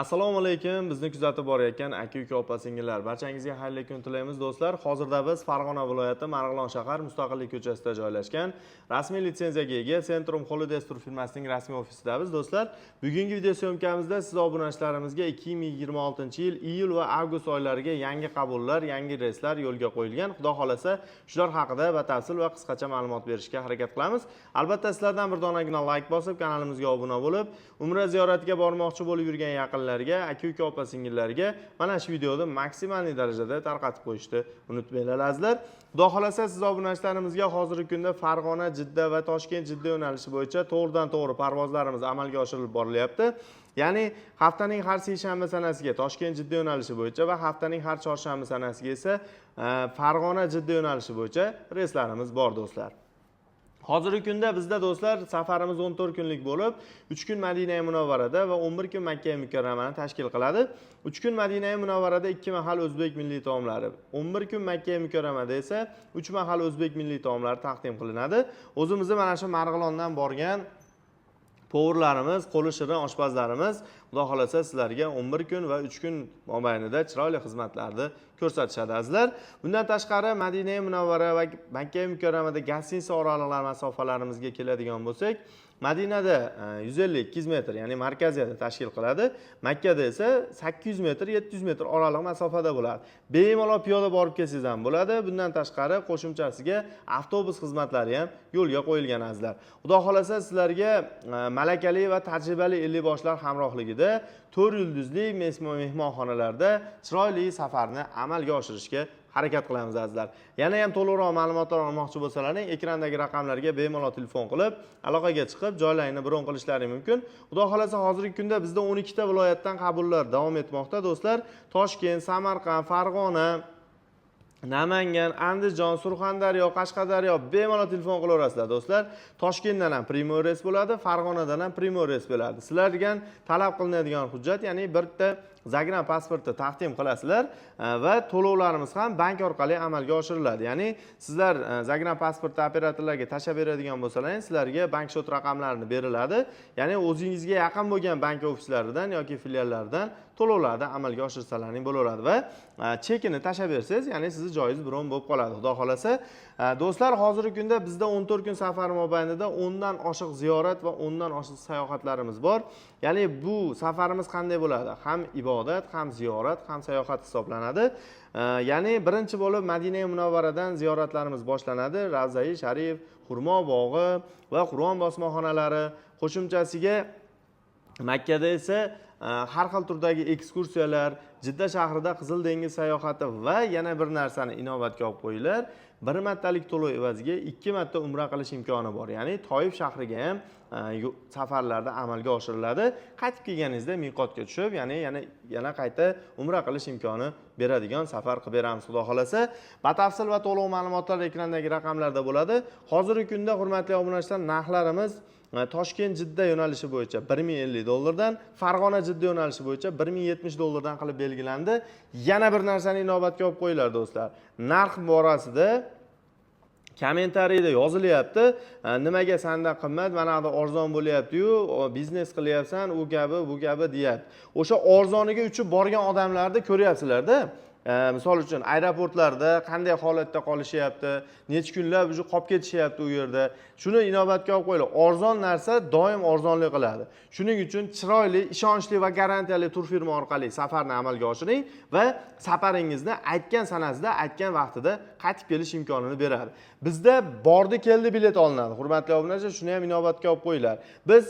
Assalomu alaykum, bizni kuzatib borayotgan aka, uka, opa, singillar, barchangizga xayrli kun tilaymiz, do'stlar. Hozirda biz Farg'ona viloyati, Marg'ilon shahar, Mustaqillik ko'chasida joylashgan, rasmiy litsenziyaga ega Centrum Holidays tur firmasining rasmiy ofisidamiz, do'stlar. Bugungi video съёмка mizda siz obunachilarimizga 2026 yil iyul va avgust oylariga yangi qabullar, yangi reyslar yo'lga qo'yilgan. Xudo xohlasa, shular haqida batafsil va qisqacha ma'lumot berishga harakat qilamiz. Albatta, sizlardan bir donagina layk bosib, kanalimizga obuna bo'lib, umra ziyoratiga bormoqchi bo'lib yurgan yaqinlarga, aka, uka, opa, singillarga mana shu videoni maksimalniy darajada tarqatib qo'yishni unutmanglar, azizlar. Xudo xohlasa, siz obunachilarimizga hozirgi kunda Farg'ona, Jidda va Toshkent, Jidda yo'nalishi bo'yicha to'g'ridan to'g'ri parvozlarimiz amalga oshirilib borilyapti. Ya'ni haftaning har seshanba sanasiga Toshkent, Jidda yo'nalishi bo'yicha va haftaning har chorshanba sanasiga esa Farg'ona, Jidda yo'nalishi bo'yicha reyslarimiz bor, do'stlar. Hozirgi kunda bizda, do'stlar, safarimiz 14 kunlik bo'lib, 3 kun Madina Munavvarada va 11 kun Makka Mukarramani tashkil qiladi. 3 kun Madina Munavvarada 2 mahal o'zbek milliy taomlari, 11 kun Makka Mukarramada esa 3 mahal o'zbek milliy taomlari taqdim qilinadi. O'zimizni mana shu Marg'ilondan borgan повар larimiz, qo'li shirin oshpazlarimiz, xudo xohlasa, sizlarga 11 kun va 3 kun mobaynida chiroyli xizmatlarni ko'rsatishadi, azizlar. Bundan tashqari, Madina Munavvara va Makka Mukarramada гостиница oraliqlar masofalarimizga keladigan bo'lsak, Madinada 150-200 metr, ya'ni markaziyada tashkil qiladi. Makkada esa 800 metr, 700 metr oraliq masofada bo'ladi. Bemalol piyoda borib kelsangiz ham bo'ladi. Bundan tashqari, qo'shimchasiga avtobus xizmatlari ham yo'lga qo'yilgan, azizlar. Xudo xohlasa, sizlarga malakali va tajribali ellikboshlar hamrohligida 4 yulduzli mehmonxonalarda chiroyli safarni amalga oshirishga harakat qilamiz, azizlar. Yana ham to'liqroq ma'lumotlar olmoqchi bo'lsalaring, ekrandagi raqamlarga bemalol telefon qilib, aloqaga chiqib, joylaringni bron qilishlari mumkin. Xudo xohlasa, hozirgi kunda bizda 12 ta viloyatdan qabullar davom etmoqda, do'stlar. Toshkent, Samarqand, Farg'ona, Namangan, Andijon, Surxondaryo, Qashqadaryo, bemalol telefon qilaverasizlar, do'stlar. Toshkentdan ham прямой reys bo'ladi, Farg'onadan ham прямой reys bo'ladi. Sizlarga talab qilinadigan hujjat, ya'ni bitta загран pasportni taqdim qilasizlar va to'lovlarimiz ham bank orqali amalga oshiriladi. Ya'ni sizlar загран pasportni operatorlarga tashlab beradigan bo'lsalaring, sizlarga bank счёт raqamlarini beriladi. Ya'ni o'zingizga yaqin bo'lgan bank ofislaridan yoki filiallaridan to'lovlarni amalga oshirsalaring bo'laveradi va chekini tashlab bersangiz, ya'ni sizni joyingiz bron bo'lib qoladi, xudo xohlasa. Do'stlar, hozirgi kunda bizda 14 kun safar mobaynida 10 dan oshiq ziyorat va 10 dan oshiq sayohatlarimiz bor. Ya'ni bu safarimiz qanday bo'ladi? Ham ibodat, ham ziyorat, ham sayohat hisoblanadi. Ya'ni birinchi bo'lib Madina Munavvaradan ziyoratlarimiz boshlanadi. Ravzai Sharif, xurmo bog'i va Qur'on bosmaxonalari, qo'shimchasiga Makkada esa har xil turdagi ekskursiyalar, Jidda shahrida Qizil dengiz sayohati va yana bir narsani inobatga olib qo'yinglar. Bir martalik to'lov evaziga ikki marta umra qilish imkoni bor. Ya'ni Toif shahriga ham safarlarda amalga oshiriladi. Qaytib kelganingizda miqotga tushib, ya'ni yana qayta umra qilish imkoni beradigan safar qilib beramiz, xudo xohlasa. Batafsil va to'liq ma'lumotlar ekrandagi raqamlarda bo'ladi. Hozirgi kunda, hurmatli obunachilar, narxlarimiz Toshkent, Jidda yo'nalishi bo'yicha 1050 dollardan, Farg'ona, Jidda yo'nalishi bo'yicha 1070 dollardan qilib belgilandi. Yana bir narsani inobatga olib qo'yinglar, do'stlar. Narx borasida kommentariyda yozilyapti, nimaga sanda qimmat, mana bu arzon bo'lyapti-yu, biznes qilyapsan, u kabi, bu kabi deyapti. O'sha arzoniga uchib borgan odamlarni ko'ryapsizlarda. Misol uchun, aeroportlarda qanday holatda qolishyapti, necha kunlab уже qolib ketishyapti u yerda. Shuni inobatga olib qo'yinglar. Arzon narsa doim arzonlik qiladi. Shuning uchun chiroyli, ishonchli va garantiyali turfirma orqali safarni amalga oshiring va safaringizni aytgan sanasida, aytgan vaqtida qaytib kelish imkonini beradi. Bizda bordi keldi bilet olinadi, hurmatli obunachilar, shuni ham inobatga olib qo'yinglar. Biz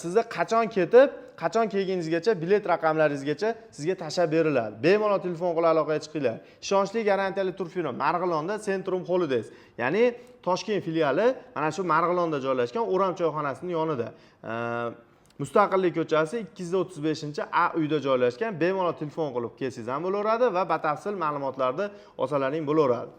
sizni qachon ketib, qachon kelganingizgacha, bilet raqamlaringizgacha sizga tashlab beriladi. Bemalol telefon qilib aloqaga chiqinglar. Ishonchli, garantiyali turfirma Marg'ilonda Centrum Holidays, ya'ni Toshkent filiali mana shu Marg'ilonda joylashgan, O'ram choyxonasining yonida, Mustaqillik ko'chasi, 235-A uyda joylashgan. Bemalol telefon qilib kelsangiz ham bo'laveradi va batafsil ma'lumotlarni olsalaring bo'laveradi.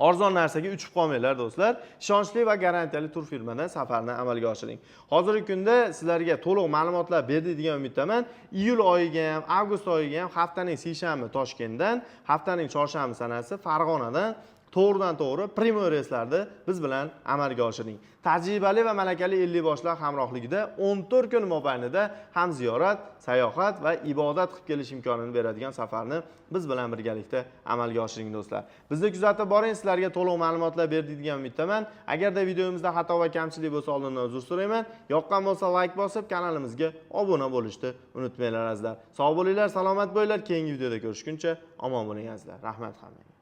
Arzon narsaga uchib qolmanglar, do'stlar. Ishonchli va garantiyali turfirmadan safarni amalga oshiring. Hozirgi kunda sizlarga to'liq ma'lumotlar berdik degan umiddaman. Iyul oyiga ham, avgust oyiga ham haftaning seshanba Toshkentdan, haftaning chorshanba sanasi Farg'onadan. To'g'ridan to'g'ri прямой reyslarni biz bilan amalga oshiring. Tajribali va malakali 50 boshlar hamrohligida 14 kun mobaynida ham ziyorat, sayohat va ibodat qilib kelish imkonini beradigan safarni biz bilan birgalikda amalga oshiring, do'stlar. Bizni kuzatib boring, sizlarga to'liq ma'lumotlar berdik degan umiddaman. Agarda videomizda xato va kamchilik bo'lsa, oldindan uzr so'rayman. Yoqqan bo'lsa, layk bosib, kanalimizga obuna bo'lishni unutmanglar, azizlar. Sog' bo'linglar, salomat bo'linglar. Keyingi videoda ko'rishguncha omon bo'ling, azizlar. Rahmat hammaga.